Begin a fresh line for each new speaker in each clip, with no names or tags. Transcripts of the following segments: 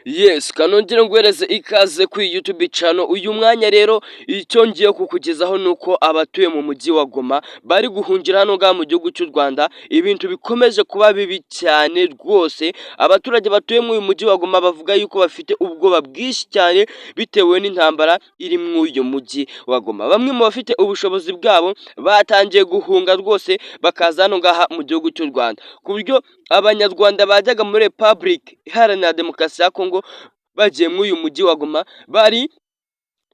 Yes, kanongere nguhereze ikaze kuri YouTube channel. Uyu mwanya rero icyo ngiye kukugezaho ni uko abatuye mu mujyi wa Goma bari guhungira hano ngaha mu gihugu cy'u Rwanda, ibintu bikomeje kuba bibi cyane rwose. Abaturage batuye muri uyu mujyi wa Goma bavuga yuko bafite ubwoba bwinshi cyane bitewe n'intambara iri muri uyu mujyi wa Goma. Bamwe mu bafite ubushobozi bwabo batangiye guhunga rwose, bakaza hano ngaha mu gihugu cy'u Rwanda, ku buryo Abanyarwanda bajyaga muri Repubulika Iharanira Demokarasi ya Kongo bagiye muri uyu mujyi wa Goma bari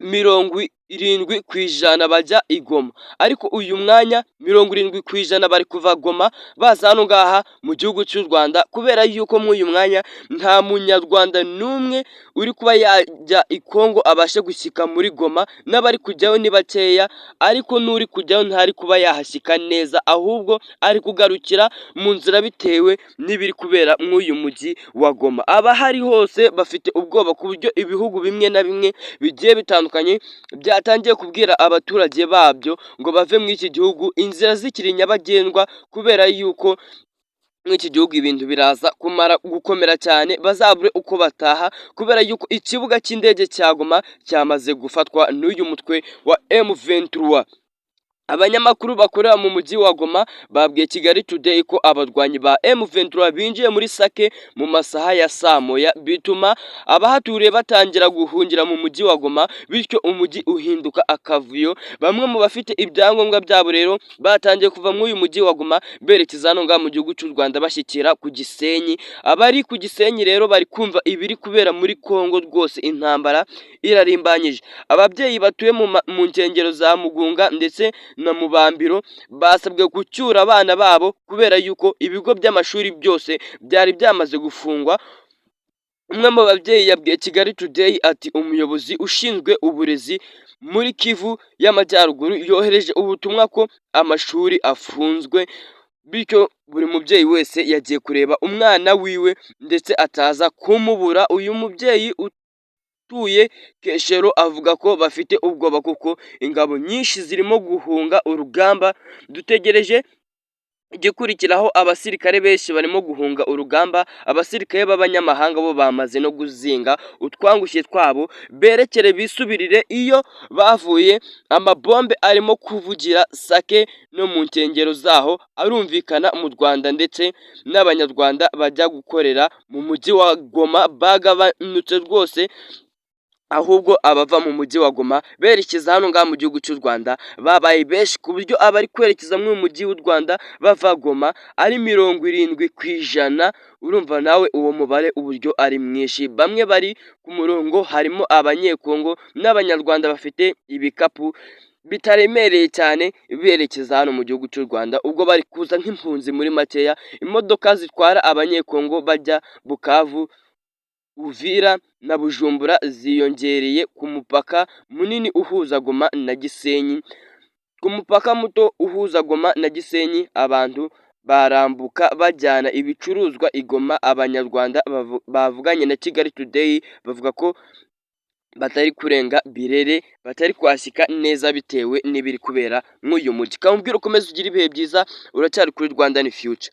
70% bajya i Goma, ariko uyu mwanya 70% bari kuva Goma baza hano ngaha mu gihugu cy'u Rwanda, kubera yuko muri uyu mwanya nta Munyarwanda n'umwe uri kuba yajya i Kongo abashe gushyika muri Goma. N'abari kujyayo ni bakeya, ariko n'uri kujyayo ntari kuba yahashyika neza, ahubwo ari kugarukira mu nzira bitewe n'ibiri kubera muri uyu mujyi wa Goma. Abahari hose bafite ubwoba, ku buryo ibihugu bimwe na bimwe bigiye bitandukanye byatangiye kubwira abaturage babyo ngo bave muri iki gihugu inzira zikiri nyabagendwa, kubera yuko muri iki gihugu ibintu biraza kumara gukomera cyane, bazabure uko bataha, kubera yuko ikibuga cy'indege cya Goma cyamaze gufatwa n'uyu mutwe wa M23. Abanyamakuru bakorera mu mujyi wa Goma babwiye Kigali Today ko abarwanyi ba M23 binjiye muri Sake mu masaha ya saa moya, bituma abahaturiye batangira guhungira mu mujyi wa Goma, bityo umujyi uhinduka akavuyo. Bamwe mu bafite ibyangombwa byabo rero batangiye kuva muri uyu mujyi wa Goma berekeza hano ngaha mu gihugu cy'u Rwanda, bashyikira ku Gisenyi. Abari ku Gisenyi rero bari kumva ibiri kubera muri Kongo rwose, intambara irarimbanyije. Ababyeyi batuye mu nkengero za Mugunga ndetse na Mubambiro basabwe gucyura abana babo, kubera yuko ibigo by'amashuri byose byari byamaze gufungwa. Umwe mu babyeyi yabwiye Kigali Today ati: "Umuyobozi ushinzwe uburezi muri Kivu y'Amajyaruguru yohereje ubutumwa ko amashuri afunzwe, bityo buri mubyeyi wese yagiye kureba umwana wiwe ndetse ataza kumubura." Uyu mubyeyi utuye Keshero avuga ko bafite ubwoba kuko ingabo nyinshi zirimo guhunga urugamba. "Dutegereje igikurikiraho. Abasirikare benshi barimo guhunga urugamba. Abasirikare b'abanyamahanga bo bamaze no guzinga utwangushye twabo, berekere bisubirire iyo bavuye. Amabombe arimo kuvugira Sake no mu nkengero zaho arumvikana mu Rwanda, ndetse n'Abanyarwanda bajya gukorera mu mujyi wa Goma bagabanutse rwose. Ahubwo abava mu mujyi wa Goma berekeza hano ngaha mu gihugu cy'u Rwanda babaye benshi, ku buryo abari kwerekeza muri uyu mujyi w'u Rwanda bava Goma ari 70%. Urumva nawe uwo mubare uburyo ari mwinshi. Bamwe bari ku murongo, harimo Abanyekongo n'Abanyarwanda bafite ibikapu bitaremereye cyane berekeza hano mu gihugu cy'u Rwanda, ubwo bari kuza nk'impunzi muri makeya." Imodoka zitwara Abanyekongo bajya Bukavu, Uvira na Bujumbura ziyongereye ku mupaka munini uhuza Goma na Gisenyi. Ku mupaka muto uhuza Goma na Gisenyi, abantu barambuka bajyana ibicuruzwa i Goma. Abanyarwanda bavuganye na Kigali Today bavuga ko batari kurenga Birere, batari kuhashyika neza bitewe n'ibiri kubera muri uyu mujyi. Kamubwira ukomeze ugire ibihe byiza, uracyari kuri Rwanda ni Future.